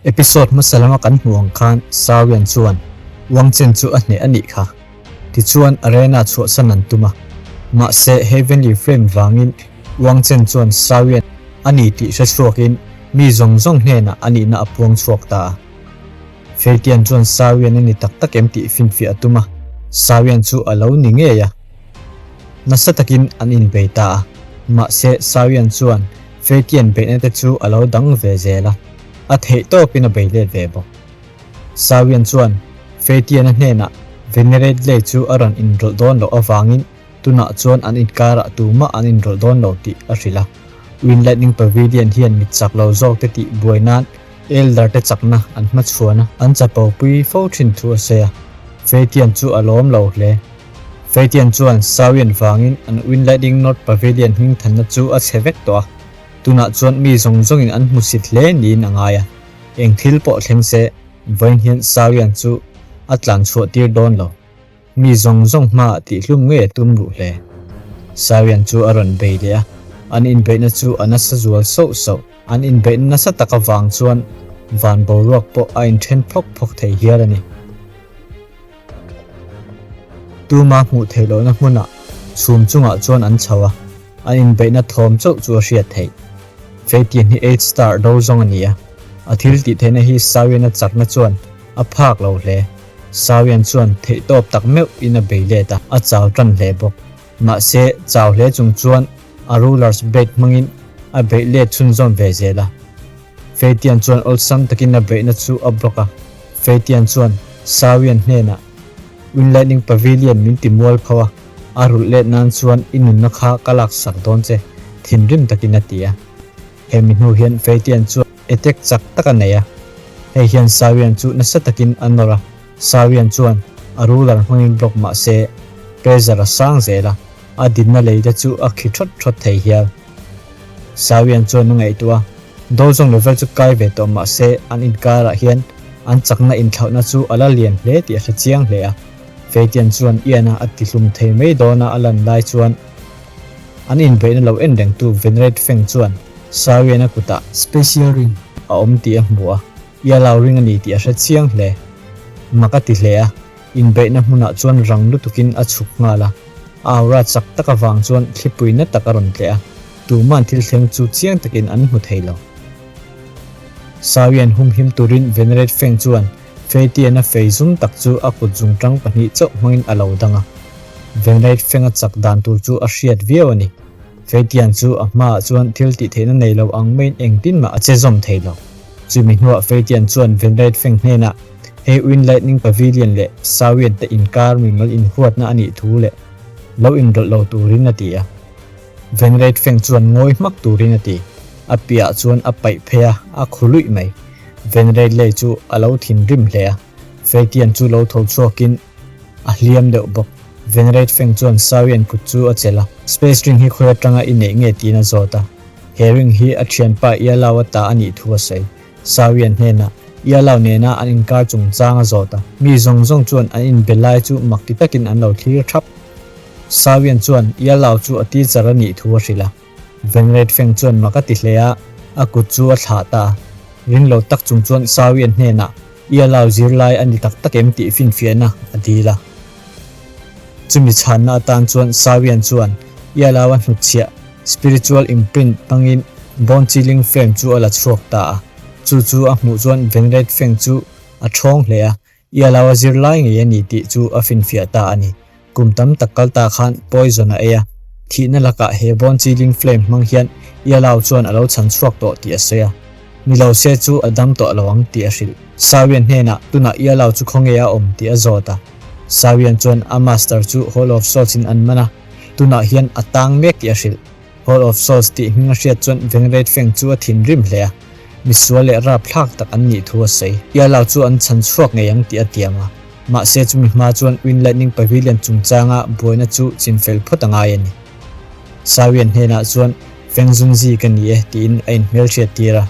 Episode hmasa lama kan hmuh ang khan Sawian chuan Wang Chen chu a hneh a nih kha. Tichuan arena chhuahsan an tum a. Mahse Heavenly Flame vangin Wang Chen chuan Sawian a ni tih hre chhuakin mi zawng zawng hnenah a nihna a puang chhuak ta a. Feitian chuan Sawian a ni tak tak em tih finfiah a tum a, Sawian chu a lo ni ngei a. Nasa takin an inbei ta a, mahse Sawian chuan Feitian beihna te chu a lo dang ve zel a, a theih tawpin a bei let ve bawk. Sawian chuan Feitiana hnenah Venerate Lei chu a rawn inrawlh dawn loh avangin Tunah chuan an inkarah tumah an inrawlh dawn lo tih a hrilh a. Wind Lightning Pavilion hian mit chak lo zawkte tih buai nan Elder te chakna an hmachhuan a, an chapo pui fo thin thu a sawi a. Feitian chu a lawm lo hle. Feitian chuan Sawian vangin an Wind Lightning North Pavilion hmingthanna chu a chhe vek tawh a, tunah chuan mi zawng zawngin an hmusit hle niin a ngai a. Eng thil pawh thleng se, vawiin hian Sawian chu a tlan chhuah tir dawn lo. Mi zawng zawng hmaah tihhlum ngei a tum ruh hle. Sarian chu a rawn bei leh a, an inbeihna chu a nasa zual sauh sauh. An inbeihna nasa tak avang chuan van boruak pawh a inthen phawk phawk thei hial a ni. Tuma hmuh theih lohna hmunah chhum chungah chuan an chho a, an inbeihna thawm chauh chu a hriat theih. Feitian hi eight star do zawng a ni a, a thil tih theihna hi Sarian-a chakna chuan a phak lo hle. Sawian chuan theihtawp tak meuh in a bei let a, a chau tan hle bawk. Mahse, chau hle chung chuan a ruler's blade hmangin a beih let chhunzawm ve zel a. Feitian chuan awlsam takin a beihna chu a block a. Feitian chuan Sawian hnenah, Wind Lightning Pavilion min ti mual pho a, a rulh let nan chuan i nunna kha ka laksak dawn che, thinrim takin a ti a. Hemi hnu hian Feitian chuan attack chak tak a nei a, hei hian Sawian chu nasa takin a nawr a, Sawian chuan a ruler hmangin block mah se pressure a sang zel a, a dinna lei te chu a khi thawt thawt thei hial. Sawian chuan a ngaihtuah a, Dozong level chu kai ve tawh mah se an inkarah hian an chakna inthlauhna chu a la lian hle tih a hre chiang hle a, Feitian chuan Ian-a a tihlum thei mai dawna a lan lai chuan An inbeihna lo en rengtu Venerate Feng chuan Sarian-a kutah Special Ring a awm tih a hmu a, Yellow Ring a ni tih a hre chiang hle. Mak a ti hle a, inbeihna hmunah chuan rang lutukin a chhuk nghal a, a aura chak tak avang chuan thlipui na tak a rawn tleh a, tuman thil thleng chu chiang takin an hmu thei lo. Sarian humhim turin Venerate Feng chuan Feitian-a fei zum tak chu a kut zungtang pahnih chauh hmangin a lo dang a. Venrate fenga chak dan tur chu a hriat viau a ni. Feitian chu a hmaah chuan thil tih theihna nei lo ang maiin engtin mah a che zawm thei lo. Chumi hnuah Feitian chuan Venrate feng hnenah hei Wind Lightning Pavilion leh Sawian te inkar mimal inhuatna a nih thu leh lo inrawlh lo turin a ti a. Venrate feng chuan ngawi hmak turin a ti. A piahah chuan a paih phei a, a khu luih mai. Venrate lei chu a lo thinrim hle a. Feitian chu lo tho chhuakin A hliam deuh bawk. Venerate Feng chuan Sawian kut chu a chelh a. Space ring hi khawi atanga i neih nge tiin a zawt a. He ring hi a thianpa Ialao a ta a nih thu a sawi. Sawian hnenah Ialao nena an inkar chungchang a zawt a. Mi zawng zawng chuan an inbe lai chu mak ti takin an lo thlir thap. Sawian chuan Ialao chu a teacher a nih thu a hrilh a. Venerate Feng chuan mak a ti hle a, a kut chu a thlah ta. Ring lo tak chung chuan Sawian hnenah I allow zirlai a ni tak tak em tih finfiahna a dil a. Chumi chhanna atan chuan Sawian chuan I allow a hnutchhiah, spiritual imprint, hmangin bone chilling flame chu a la chhuak ta a. Chu chu a hmuh chuan Venerate Feng chu a thawng hle a, I allow a zirlai ngei a ni tih chu a finfiah ta a ni. Kum tam tak kal ta khan poison a ei a, thihna lakah he bone chilling flame hmang hian Yalao chuan a lo chhan chhuak tawh tih a sawi a. Ni lo se chu a dam tawh lo ang tih a hrilh. Sawian hnenah tunah Yalao chu khawnge a awm tih a zawt a. Sawian chuan a master chu Hall of Souls in an man a, tunah hian a tang mek tih a hrilh. Hall of Souls tih hming a hriat chuan Vengrate Feng chu a thinrim hle a, misual leh rapthlak tak an nih thu a sawi. Yalao chu an chhan chhuak ngei ang tih a tiam a. Mahse chumi hma chuan Wind Lightning Pavilion chungchanga buaina chu chinfel phawt a ngai a ni. Sawian hnenah chuan Feng Zunzi ka ni e tiin a inhmelhriat tir a.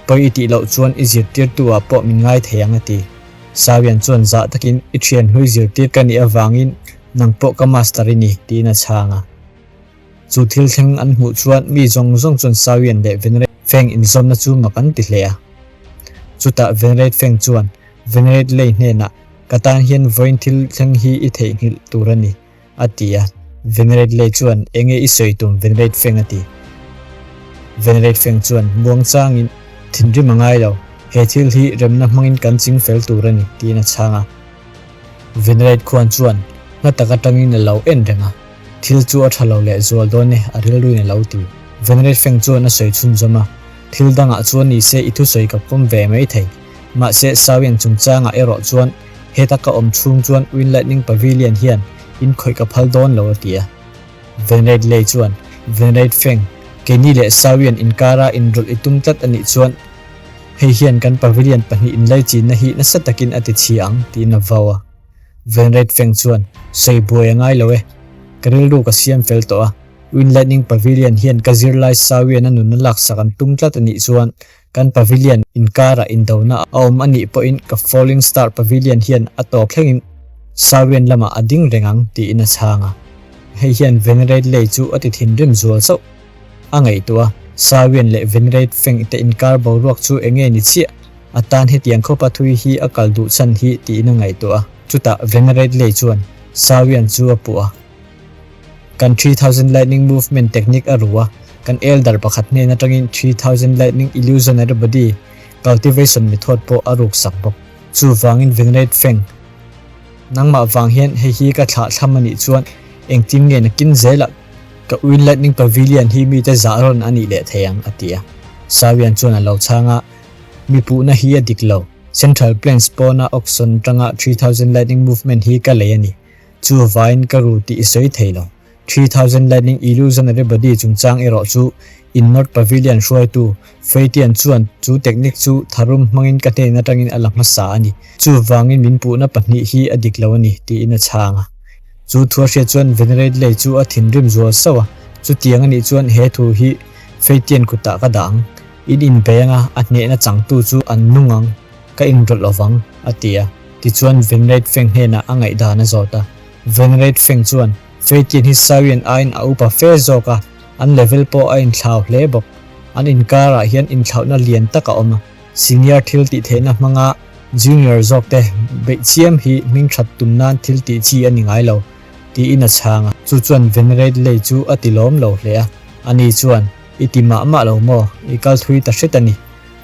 Pawi i tih loh chuan i zirtirtu ah pawh min ngai thei ang a ti. Sawian chuan zah takin i thian hlui zirtir ka nih avangin nang pawh ka master i ni tiin a chhang a. Chu thil thleng an hmuh chuan mi zawng zawng chuan Sawian leh Venre Feng inzawmna chu mak an ti hle a. Chutah Venerate Feng chuan Venerate Lei hnenah, Ka tan hian vawiin thil thleng hi i theihnghilh tur a ni, a ti a. Venerate Lei chuan, Enge i sawi tum Venerate Feng a ti. Venerate Feng chuan muangchangin, Thinrim a ngai lo, he thil hi remna hmangin kan ching fel tur a ni, tiin a chhang a. Venerate khuan chuan hla tak atangin a lo en reng a, Thil chu a tha lo leh zual dawn e, a rilruin a lo ti. Venerate Feng chuan a sawi chhunzawm a, Thil dangah chuan ni se i thusawi ka pawm ve mai thei. Mahse, Sawian chungchangah erawh chuan heta ka awm chhung chuan Wind Lightning Pavilion hian in khawih ka phal dawn lo a ti a. Venerate Lei chuan, Venerate Feng, keini leh Sawian inkara inrawlh i tum tlat a nih chuan hei hian kan pavilion pahnih inlaichinna hi nasa takin a ti chhia ang, tiin a vau a. Venerate Feng chuan, Sawi buai a ngai lo e. Ka rilru ka siam fel tawh a. Wind Lightning Pavilion hian ka zirlai Sawian a nunna laksak an tum tlat a nih chuan Kan pavilion inkarah indona a awm a nih pawhin ka Falling Star Pavilion hian a tawp thlengin Sawian lamah a ding reng ang tiin a chhang a. Hei hian Venerate Lei chu a ti thinrim zual chauh. A ngaihtuah a, Sawian leh Venerate Feng te inkar boruak chu eng nge ni chiah? A tan hetiang khawpa thui hi a kal duh chhan hi tiin a ngaihtuah a. Chutah Venerate Lei chuan Sawian chu a puh a. Kan 3000 Lightning Movement technique a ru a, kan elder pakhat hnen atangin 3000 Lightning Illusionary Body Cultivation method pawh a ruksak bawk. Chuvangin Venerate Feng, nangmah vang hian hei hi ka thlah thlam a nih chuan engtin nge nakin zelah ka Wind Lightning Pavilion hi mite zah rawn a nih leh thei ang, a ti a. Sawian chuan a lo chhang a, Mi puhna hi a dik lo. Central Plains pawna auction atanga 3000 Lightning Movement hi ka lei a ni. Chu vain ka ru tih i sawi thei lo. 3000 Lightning Illusionary Body chungchang erawh chu in North Pavilion hruaitu Feitian chuan chu technique chu tharum hmangin ka hnen atangin a la hmasa a ni. Chuvangin min puhna pahnih hi a dik lo a ni, tiin a chhang a. Chu thu a hriat chuan Venerate Lei chu a thinrim zual sauh a, chutiang a nih chuan he thu hi Feitian kutah ka dah ang. In inbei anga a hnehna changtu chu an nung ang. Ka inrawlh lovang, a ti a. Tichuan Venerate Feng hnenah a ngaihdan a zawt a. Venerate Feng chuan, Feitian hi Sawian aiin a upa fe zawk a, an level pawh a inthlau hle bawk. An inkarah hian inthlauhna lian tak a awm a. Senior thil tih theihna hmanga junior zawkte beih chiam hi hming that tum nan thil tih chi a ni ngai lo, tiin a chhang a. Chu chuan Venerate Lei chu a ti lawm lo hle a. Ani chuan, I ti mah mah lo maw? I kal thui ta hret a ni.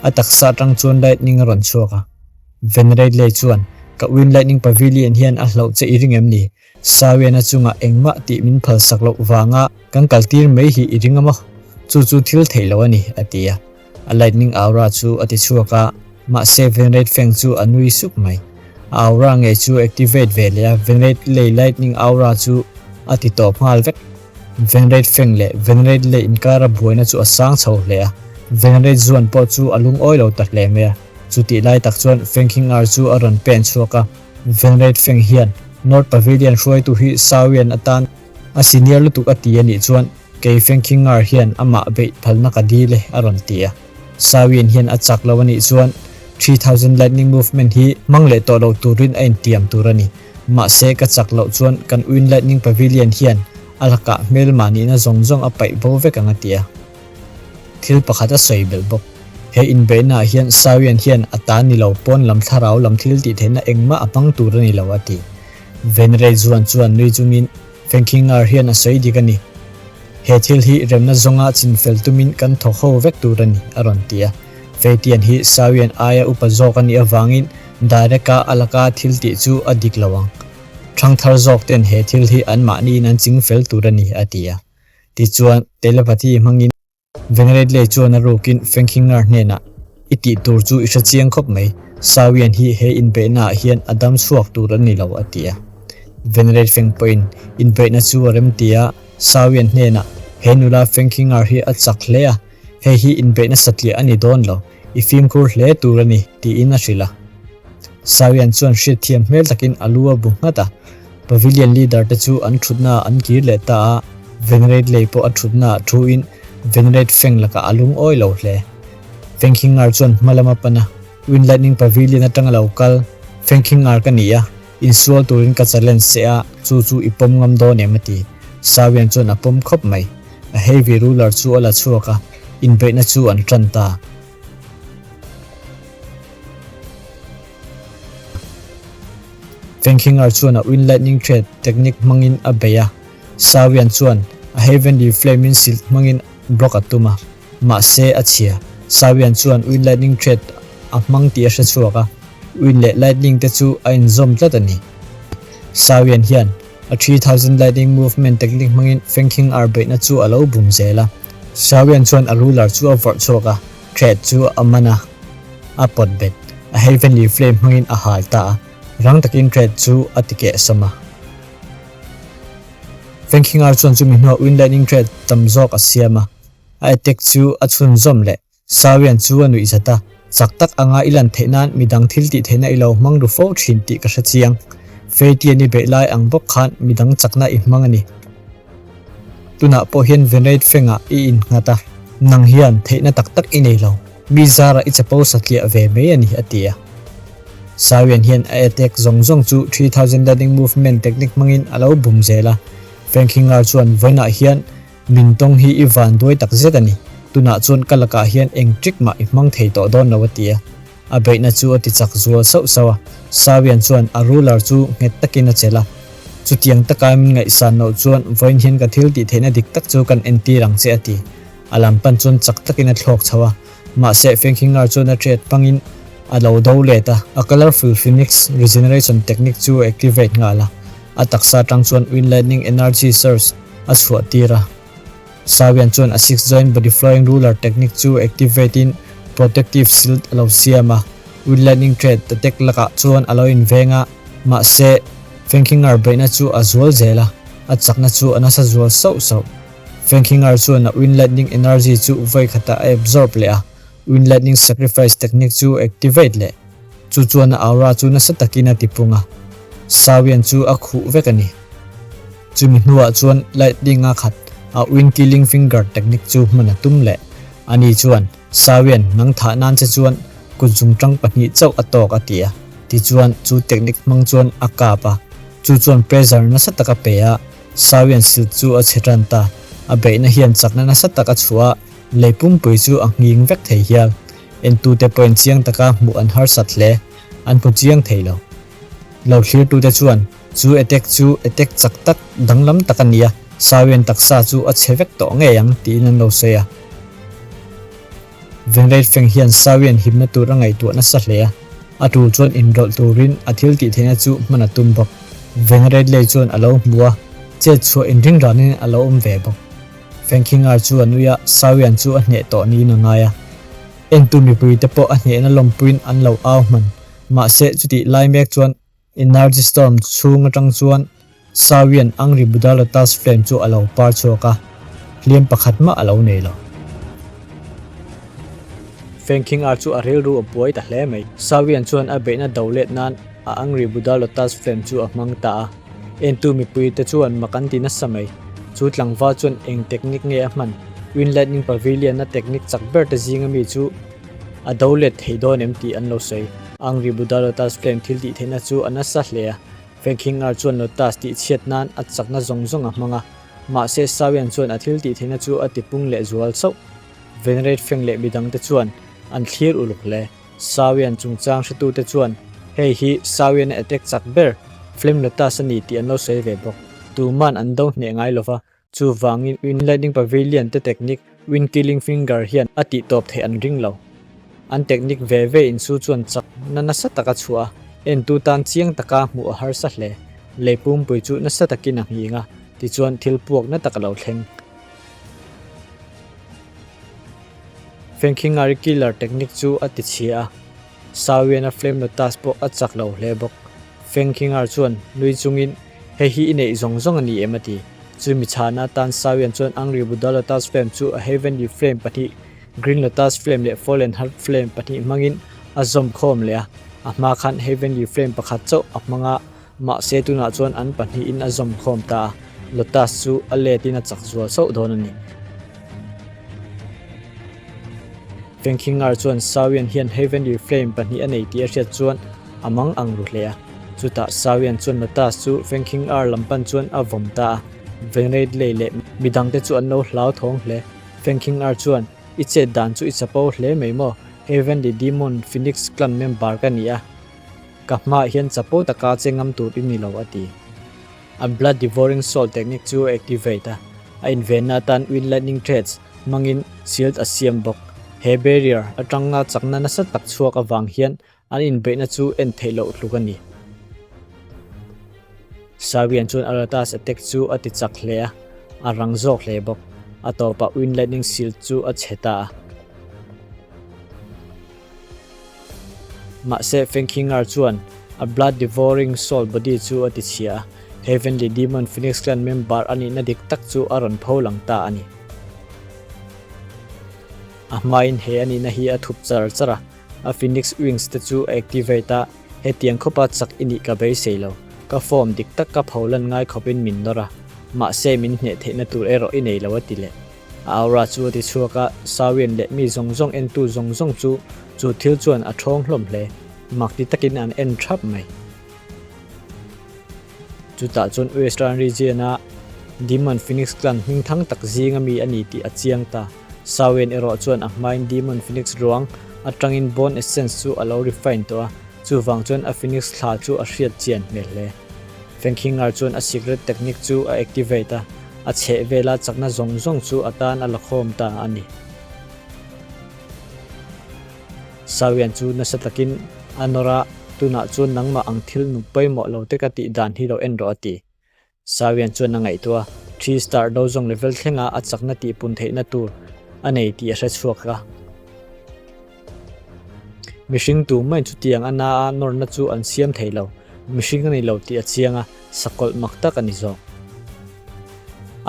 A taksa atang chuan lightning a rawn chhuak a. Venerate Lei chuan, Ka Wind Lightning Pavilion hian a hlauh che i ring em ni? Sawiana chungah engmah tih min phalsak loh vanga kan kaltir mai hi i ring a maw? Chu chu thil theih loh a ni, a ti a. A lightning aura chu a ti chhuak a, mahse Venerate Feng chu a nui suk mai. A aura ngei chu activate ve leh a, Venerate Lei lightning aura chu a ti tawp nghal vek. Venerate Feng leh Venerate Lei inkara buaina chu a sang chho hle a, Venerate Zuan pawh chu a lungawi lo ta hle mai a. Chutih lai tak chuan Feng King-ar chu a rawn pen chhuak a, Venerate Feng hian North Pavilion hruaitu hi Sawian atan a senior lutuk a ti a nih chuan kei Feng King-ar hian amah beih phalna ka dil e a rawn ti a. Sawian hian a chak lo a nih chuan 3000 Lightning Movement hi hmang leh tawh lo turin a intiam tur a ni. Mahse ka chak loh chuan kan Wind Lightning Pavilion hian a lakah hmelma nihna zawng zawng a paih bo vek ang a ti a. Thil pakhat a sawi belh bawk. He inbeihnaah hian Sawian hian a ta ni lo pawn lam thlarau lam thil tih theihna engmah a hmang tur a ni lo a ti. Venrei Zuan chuan nui chungin Fengkhingar hian a sawi dik a ni. He thil hi remna zawnga chinfel tumin kan thawk ho vek tur a ni a rawn ti a. Feitian hi Sawian aia upa zawk a nih avangin direct-a a laka thil tih chu a dik lo ang. Thangthar zawk ten he thil hi anmahniin an chingfel tur a ni a ti a. Tichuan, telepathy hmangin Venerate Lei chuan a rukin Fengkhingar hnenah, I tih tur chu i hre chiang khawp mai, Sawian hi he inbeihnaah hian a dam chhuak tur a ni lo, a ti a. Venerate Feng pawhin inbeihna chu a rem ti a, Sawian hnenah, He nula Fengkhingar hi a chak hle a, hei hi inbeihna satliah a ni dawn lo, i fimkhur hle tur a ni, tiin a hrilh a. Sawian chuan hriatthiam hmel takin a lu a bu nghat a. Pavilion leader te chu an thutna ah an kir leh ta a, Venerate Lei pawh a thutna ah thu in Venerate Feng lakah a lungawi lo hle. Feng Khingar chuan hma lam a pan a, Wind Lightning Pavilion atanga lo kal Feng Khingar ka ni a, insual turin ka challenge che a, chu chu i pawm ngam dawn em a ti. Sawian chuan a pawm khawp mai. A heavy ruler chu a la chhuak a, inbeihna chu an tan ta. Fengkhingar chuan a Wind Lightning Thread technique hmangin a bei a, Xiaoyan chuan a Heavenly Flame in Shield hmangin block a tum a, mahse a chhia. Xiaoyan chuan Wind Lightning Thread a hmang tih a hre chhuak a, Wind leh Lightning te chu a inzawm tlat a ni. Xiaoyan hian a 3000 Lightning Movement technique hmangin Fengkhingar beihna chu a lo bum zel a. Xiaoyan chuan a ruler chu a vawrh chhuak a, Thread chu a man a, a pawt bet. A Heavenly Flame hmangin a hal ta a, rang takin thread chu a ti keh sawm a. Fengkhingar chuan chumi hnuah Wind Lightning Thread tam zawk a siam a, a attack chu a chhunzawm leh. Sawian chu a nuih zat a, Chak tak anga i lan theih nan midang thil tih theihna i lo hmang ru fo thin tih ka hre chiang. Feitian i beih lai ang bawk khan midang chakna i hmang a ni. Tunah pawh hian Venerate Feng-ah i innghat a, nang hian theihna tak tak i nei lo, mi zarah i chapo satliah ve mai a ni, a ti a. Sawian hian a attack zawng zawng chu 3000 Lightning Movement technique hmangin a lo bum zel a. Feng Khingar chuan vawiinah hian min tawng hi i van duai tak zet a ni, tunah chuan ka lakah hian eng trick mah i hmang thei tawh dawn lo, a ti a. A beihna chu a ti chak zual sauh sauh a, Sawian chuan a ruler chu nghet takin a chelh a. Chutiang taka min ngaihsan loh chuan vawiin hian ka thil tih theihna dik tak chu kan entir ang che a ti. A lam pan chuan chak takin a thlawk chho a, mahse Fengkhingar chuan a ṭet pangin a lo do let a. A Colourful Phoenix Regeneration Technique chu a activate nghal a, a taksa atang chuan Wind Lightning Energy Surge a chhuah tir a. Sawian chuan a Six Joint Body Flowing Ruler Technique chu activate in Protective Shield a lo siam a, Wind Lightning Thread attack lakah chuan a lo inveng a, mahse Fengkhingar beihna chu a zual zel a, a chakna chu a nasa zual sauh sauh. Fengkhingar chuan a Wind Lightning Energy chu vawi khatah a absorb leh a, Wind Lightning Sacrifice Technique chu activate leh. Chu chuan a aura chu nasa takin a tipung a, Sawian chu a khuh vek a ni. Chumi hnuah chuan lightning a khat a Wind Killing Finger technique chu hman a tum leh. Ani chuan, Sawian, nang thah nan che chuan kut zungtang pahnih chauh a tawk a ti a. Tichuan, chu technique hmang chuan a kap a. Chu chuan pressure nasa tak a pe a, Sawian silk chu a chhe tan ta. A beihna hian chakna nasa tak a chhuah a, lei pumpui chu a nghing vek thei hial. Entute pawhin chiang taka hmuh an harsat hle, an hmu chiang thei lo. Lo thlirtute chuan chu attack chu attack chak tak danglam tak a ni a, Sawian taksa chu a chhe vek tawh ngei ang tiin an lo sawi a. Vengrate Feng hian Sawian himna tur a ngaihtuah nasa hle a, a tul chuan inrawlh turin a thil tih theihna chu hman a tum bawk. Vengrate lei chuan a lo hmu a, chet chhuah inring ranin a lo awm ve bawk. Fengkhingar chu a nui a, Sawian chu a hneh tawh niin a ngai a. Entu mipuite pawh a hnehna lawmpuiin an lo au hman. Mahse, chutih lai mek chuan Energy Storm chhung atang chuan Sawian Angry Buddha Lotus Flame chu a lo par chhuak a, hliam pakhat mah a lo nei lo. Fengkhingar chu a rilru a buai ta hle mai. Sawian chuan a beihna do let nan a Angry Buddha Lotus Flame chu a hmang ta a. Entu mipuite chuan mak an ti nasa mai. Chu tlangval chuan eng technique nge a hman? Wind Lightning Pavilion-a technique chak ber te zinga mi chu A do let thei dawn em tih an lo sawi. Angry Buddha Lotus Flame thil tih theihna chu a nasa hle a, Fengkhingar chuan Lotus tih chhiat nan a chakna zawng zawng a hmang a, mahse Sawian chuan a thil tih theihna chu a tipung leh zual chauh. Venerate Feng leh midangte chuan an thlir uluk hle. Sawian chungchang hretute chuan hei hi Sawian a attack chak ber Flame Lotus a ni tih an lo sawi ve bawk. Tuman an do hneh ngai lova, Chuvangin Wind Lightning Pavilion te technique Wind Killing Finger hian a tih tawp theih an ring lo. An technique ve ve insu chuan chak na nasa tak a chhuah a, entu tan chiang taka hmuh a harsa hle. Lei pumpui chu nasa takin a nghing a, tichuan thil puak na tak a lo thleng. Fengkhingari Killer technique chu a ti chhia a, Sawiana Flame Lotus pawh a chak lo hle bawk. Fengkhingar chuan nui chungin, Hei hi i neih zawng zawng a ni em? a ti. Chu mi chhana atan Sawian chuan Angry Buddha Lotus Flame chu a Heavenly Flame pahnih, Green Lotus Flame leh Fallen Heart Flame pahnih hmangin a zawm khawm leh a. A hma khan Heavenly Flame pakhat chauh a hmang a, mahse tunah chuan an pahnihin a zawm khawm ta a, Lotus chu a letin a chak zual sauh dawn a ni. Fengkhingar chuan Sawian hian Heavenly Flame pahnih a nei tih a hriat chuan a mang ang ru hle a. Chutah Sawian chuan Lotus chu Fengkhingar lam pan chuan a vawm ta a. Vengrate lei leh midangte chu an lo hlauthawng hle. Fengkhingar chuan, I chet dan chu i chapo hle mai maw? Heavenly Demon Phoenix Clan member ka ni a. Ka hmaah hian chapo taka che ngam tur i ni lo, a ti. A Blood Devouring Soul technique chu a activate a, a invenna atan Wind Lightning Threads hmangin shield a siam bawk. He barrier atanga chakna nasa tak chhuak avang hian an inbeihna chu en theih loh tluk a ni. Sawian chuan Aratas attack chu a ti chak hle a, a rang zawk hle bawk. A tawpah Wind Lightning Shield chu a chhe ta a. Mahse, Fengkhingar chuan a Blood Devouring Soul Body chu a ti chhia a, Heavenly Demon Phoenix Clan member a nihna dik tak chu a rawn pho lang ta a ni. A hmain he a nihna hi a thup char char a, a Phoenix Wings te chu a activate a, hetiang khawpa chak i nih ka beisei lo, ka form dik tak ka pho lan ngai khawpin min nawr a, mahse min hneh theihna tur erawh i nei lo a ti leh. A aura chu a ti chhuak a, Sawian leh mi zawng zawng entu zawng zawng chu chu thil chuan a ṭhawng hlawm hle. Mak ti takin an en ṭhap mai. Chutah chuan Western Region-a Demon Phoenix Clan hmingthang tak zinga mi a ni tih a chiang ta. Sawian erawh chuan a hmain Demon Phoenix ruang aṭangin Bone Essence chu a lo refine tawh a, chuvang chuan a Phoenix thla chu a hriat chian hmel hle. Fengkhingar chuan a secret technique chu a activate a, a chheh vela chakna zawng zawng chu a tan a la khawm ta a ni. Sawian chu nasa takin a nawr a, tunah chuan nangmah ang thil nu pawimawh lo te ka tih dan hi lo en rawh a ti. Sawian chuan a ngaihtuah a, Three Star Dozong level thlenga a chakna tihpun theihna tur a nei tih a hre chhuak a. Mihring tu mai chutiang a na a nawrna chu an siam thei lo. Mihring a ni lo tih a chiang a, sakawlh mak tak a ni zawk.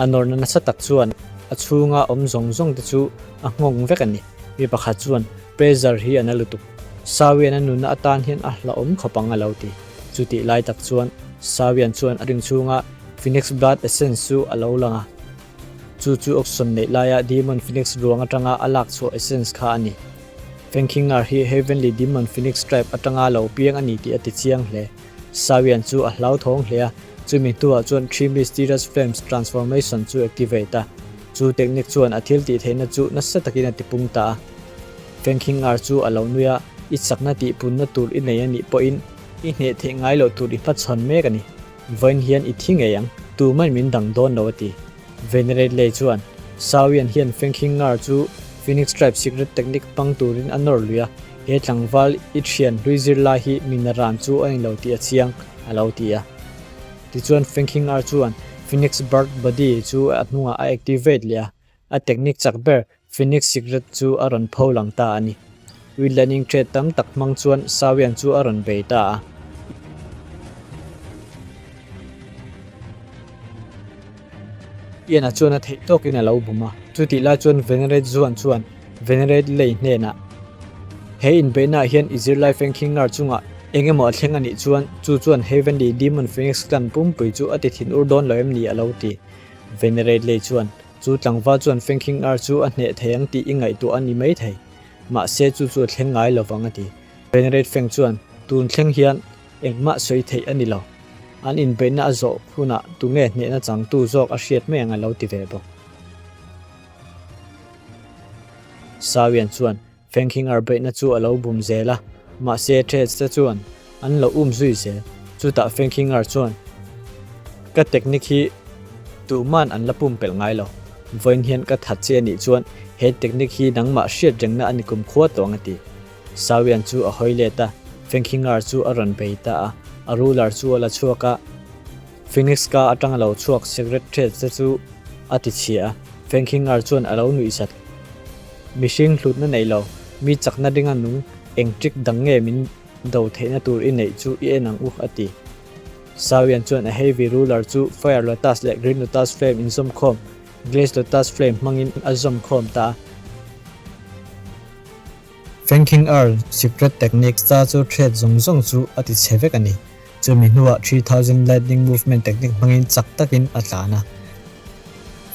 A nawrna nasa tak chuan a chhunga awm zawng zawng te chu a nghawng vek a ni. Mi pakhat chuan, Pressure hi a na lutuk. Sawian a nunna atan hian a hlauhawm khawp ang a lo ti. Chutih lai tak chuan Sawian chuan a ring chhunga Phoenix Blood Essence chu a lo lang a. Chu chu auction neih laia Demon Phoenix ruang atanga a lak chhuah essence kha a ni. Fengkhingar hi Heavenly Demon Phoenix tribe atanga lo piang a ni tih a ti chiang hle. Sawian chu a hlauthawng hle a, chumi hnuah chuan Three Mysterious Flames Transformation chu activate a. Chu technique chuan a thil tih theihna chu nasa takin a tipung ta a. Fengkhingar chu a lo nui a, I chakna tihpunna tur i nei a nih pawhin i hneh theih ngai loh tur i hmachhawn mek a ni. Vawiin hian i thi ngei ang, tumahin min dang dawn lo a ti. Venerate Lei chuan, Sawian hian Fengkhingar chu Phoenix Tribe secret technique hmang turin a nawr lui a, he tlangval i thian hlui zirlai hi mi naran chu a ni lo tih a chiang, a lo ti a. Tichuan Fengkhingar chuan Phoenix Bird Body chu a hnungah a activate leh a, a technique chak ber Phoenix Secret chu a rawn pho lang ta a ni. Wildlining thread tam tak hmang chuan Sawian chu a rawn bei ta a. Ian-a chuan a theih tawkin a lo bum a. Chutih lai chuan Venerate Zuan chuan Venerate Lei hnenah, He inbeihnaah hian i zirlai Fengkhingar chungah eng emaw a thleng a nih chuan, chu chuan Heavenly Demon Phoenix Clan pumpui chu a ti thin ur dawn lo em ni? a lo ti. Venerate Lei chuan, Chu tlangval chuan Fengkhing ar chu a hneh thei ang tih i ngaihtuah a ni mai thei. Mahse chu chu a thleng ngai lo vang a ti. Venerate Feng chuan, Tun thleng hian engmah sawi theih a ni lo. An inbeihna a zawh hunah tunge hnehna changtu zawk a hriat mai ang a lo ti ve bawk. Sawian chuan, Fengkhingar beihna chu a lo bum zel a, mahse Threads te chuan an lo um zui zel. Chutah Fengkhingar chuan, Ka technique hi tuman an la pumpelh ngai lo. Vawiin hian ka that che a nih chuan he technique hi nangmah hriat rengna a ni kumkhua tawh ang a ti. Sawian chu a hawi let a, Fengkhingar chu a rawn bei ta a, a ruler chu a la chhuak a. Phoenix ka atang a lo chhuak cigarette thret te chu a ti chhia a, Fengkhingar chuan a lo nuih zat. Mihring hlutna nei lo, mi chakna ringa nung eng trick dang nge min do theihna tur i neih chu i en ang u, a ti. Sawian chuan a heavy ruler chu Fire Lotus leh Green Lotus Flame inzawm khawm, Glaze Lotus Flame hmangin a zawm khawm ta a. Fengking Earl secret technique ta chu threat zawng zawng chu a ti chhe vek a ni. Chumi hnuah 3000 lightning movement technique hmangin chak takin a tlan a.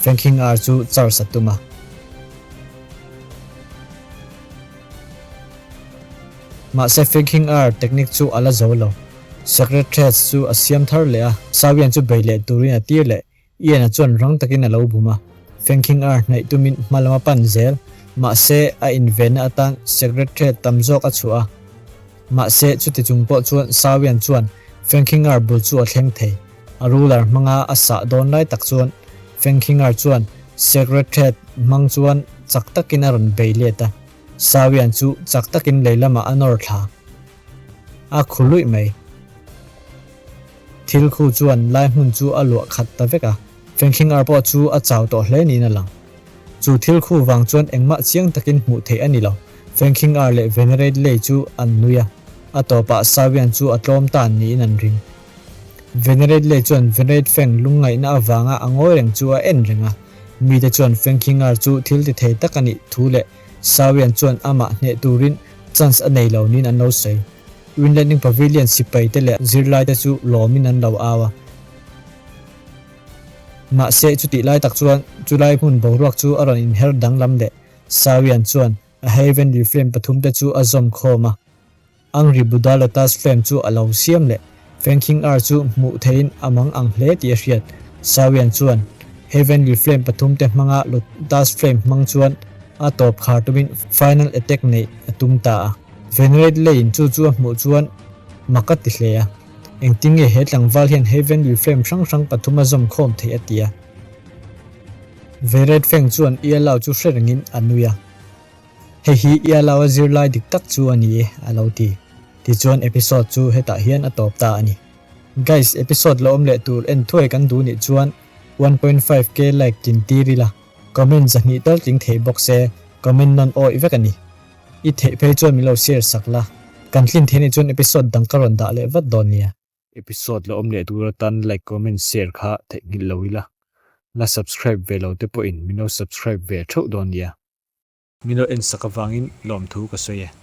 Fengking Earl chu charge a tum a. Mahse Fengking Earl technique chu a la zo lo. Secret threats chu a siam thar leh a, Sawian chu bei leh turin a tir leh. Ian-a chuan rang takin a lo bum a, Fengking ar hnaih tumin hma lam a pan zel. Mahse, a invenna atan Secret Thread tam zawk a chhuah a. Mahse, chuti chung pawh chuan Sawian chuan Fengkhingar bul chu a thleng thei. A ruler hmanga a sah dawn lai tak chuan Fengkhingar chuan Sacred Thread hmang chuan chak takin a rawn bei let a. Sawian chu chak takin lei lamah a nawr thla. A khu luih mai. Thil khu chuan lai hmun chu a luah khat ta vek a. Fengkhingar pawh chu a chau tawh hle niin a lang. Chu thil khu vang chuan engmah chiang takin hmuh theih a ni lo. Fengkhingar leh Venerate Lei chu an nui a, a tawpah Sawian chu a tlawm ta niin an ring. Venerate Lei chuan Venerate Feng lungngaihna avanga a ngawi reng chu a en reng a. Mite chuan Fengkhingar chu thil ti thei tak a nih thu leh Sawian chuan amah hneh turin chance a nei lo niin an lo sawi. Winlanding Pavilion sipaite leh zirlaite chu lawmin an lo au a. Mahse, chutih lai tak chuan chulai hmun boruak chu a rawn inher danglam leh. Sawian chuan a Heavenly Flame pathumte chu a zawm khawm a. Angry Buddha Lotus Flame chu a lo siam leh. Fengkhing Ar chu hmuh theihin a mang ang hle tih a hriat. Sawian chuan Heavenly Flame pathumte hmanga Lotus Flame hmang chuan a tawp khar tumin Final Attack neih a tum ta a. Venerate Lane chu chu a hmuh chuan mak a ti hle a. Engtin nge he tlangval hian Heavenly Flame hrang hrang pathum a zawm khawm theih a ti a. Venerate Feng chuan Ialao chu hre rengin a nui a. Hei hi Ialao a zirlai dik tak chu a ni e a lo ti. Tichuan episode chu hetah hian a tawp ta a ni. Guys episode la awm leh tur en thuai kan duh nih chuan 1.5k like tlin tir ila comment zahnih tal tling thei bawk se comment nawn awih vek a ni. I theih phei chuan min lo share sak la, kan tlin thei nih chuan episode dang ka rawn dah leh vat dawn nia. Episode la awm leh tur atan like comment share kha theihnghilh lo ila, la subscribe ve lo te pawhin min lo subscribe ve theuh dawn nia. Min lo en sak avangin lawmthu ka sawi e.